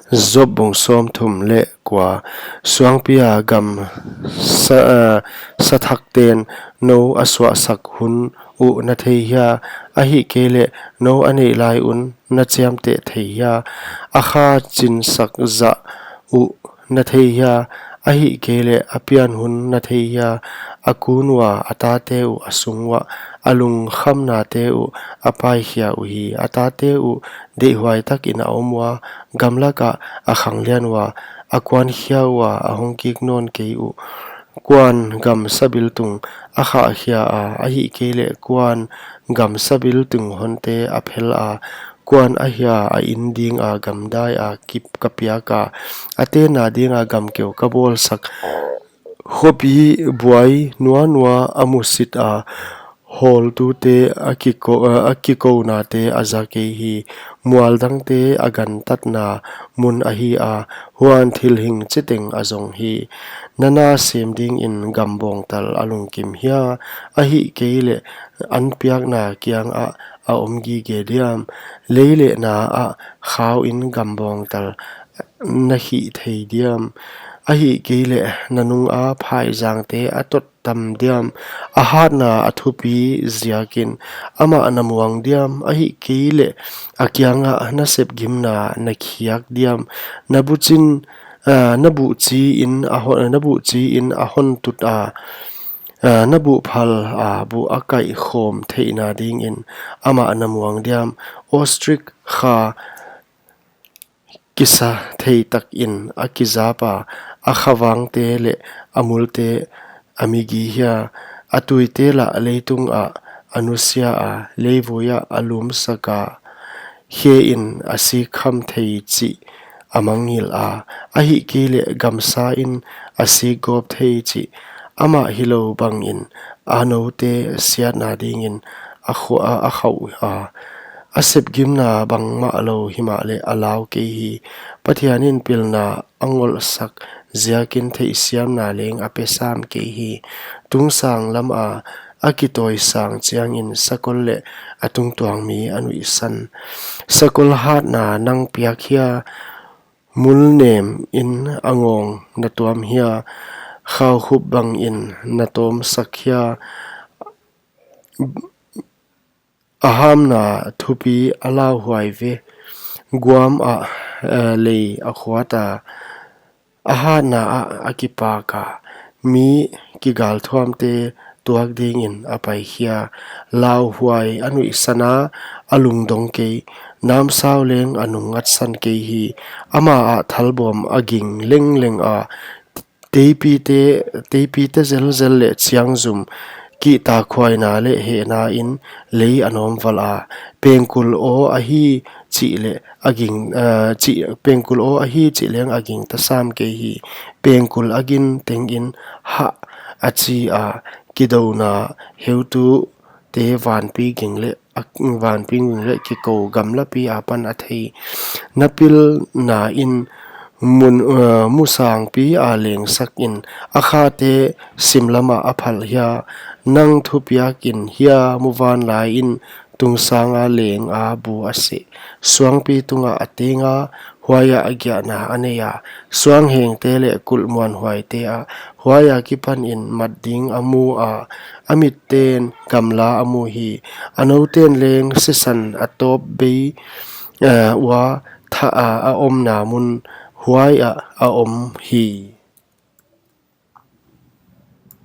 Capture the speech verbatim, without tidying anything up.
Job bung sawmthum leh kua. Suangpi a gam sa, eh, sathakten nou a suahsak hun uh na thei hia, ahihkeileh nou a neih lai un na chiamteh thei hia? A kha chinsak zah uh na thei hia, ahihkeileh a pian hun na thei hia? A kun ua a tate uh a sung uah, a lungkhamnate uh a paikhia uhi. A tate uh deihhuai takin a om ua, gamlak ah a khanglian ua, a kuankhia ua a hong kik nawn kei uh. Kuan gam sabiltung a khahkhia a, ahihkeileh kuan gam sabiltung honte a phel a? Kuan ahia a in dinga gamdai a kip ka piak a, a tenna dinga gamkeu ka bawlsak? Khopi buai nuanua a musit a, hawltute a kiko, a kikounate a za kei hi. Mualdangte a gantatna mun ahi a, huan thilhing chiteng a zong hi. Na na sem dingin gam bawngtal a lungkim hia, ahihkeileh an piakna kiangah a om gige diam? Lei leh na ah khau in gam bawngtal na khih thei diam? Ahihkeileh na nunga phaizangte a tot tam diam? A hatna a thupi ziakin amah na muang diam? Ahihkeileh a kiangah na sepgimna na khiak diam? Na buchin, ah, na buhchi in a hon, na buhchi in a hon tut a, ah, na buhphal a buh a kaihkhawm theihna dingin amah na muang diam? Ostrich kha kisa thei takin a kizap a, a khavangte leh a multe a mi gi hia? A tuite lah leitung ah a nusia a, leivui ah a lumsak a, khe in a sikkham thei chih a mangngilh a, ahihkeileh gamsa in a sikgawp thei chih. Amah hilou bangin a noute siatna dingin a khua, a, a khauh a, a sepgimna bangmah lou himahleh a lau kei hi. Pathian in pilna a ngolhsak ziakin theihsiamna leng a pe sam kei hi. Tungsang lam a a kitawisang chiangin sakol leh a tungtuang mi a nuihsan. Sakol hatna nang piak hia? Mul nem in a ngawng na tuam hia? Khaukhup bangin na tawmsak hia? A hamna thupi a lauhuai ve. Guam ah, eh, lei a khuat a, a hatna ah a kipak a, mi kigalthuamte tuak dingin a paikhia. Lauhuai a nuihsan a, a lungdong kei. Namsau leng a nungngatsan kei hi. Amah ah thalbawm a ging lengleng a, teipite, teipite zelzel leh chiangzum, kihtakhuaina leh hehna in lei a nawmvalh a. Pengkul aw ahi chih leh a ging, ah, chih, pengkul aw ahi chih leng a gingta sam kei hi. Pengkul a gin tengin hah a chi a, kidouna heutute vanpi ging leh a, vanpi ging leh kikou gamlapi apan a thei. Na pilna in mun, eh, musangpi a lengsak in, a khate simlam ah a phalh hia? Nang thupiak in hia muvanlai in tungsang a leng a bu a seh? Suangpi tungah a teng a, huai ah a giahna a nei a, suanghengte leh kulh muanhuaite ah. Huai akipan in mat ding a mu a, a mitten gamla a mu hi. A nouten leng sisan a tawp bei, eh, ua tha a, a omna mun huai ah a om hi.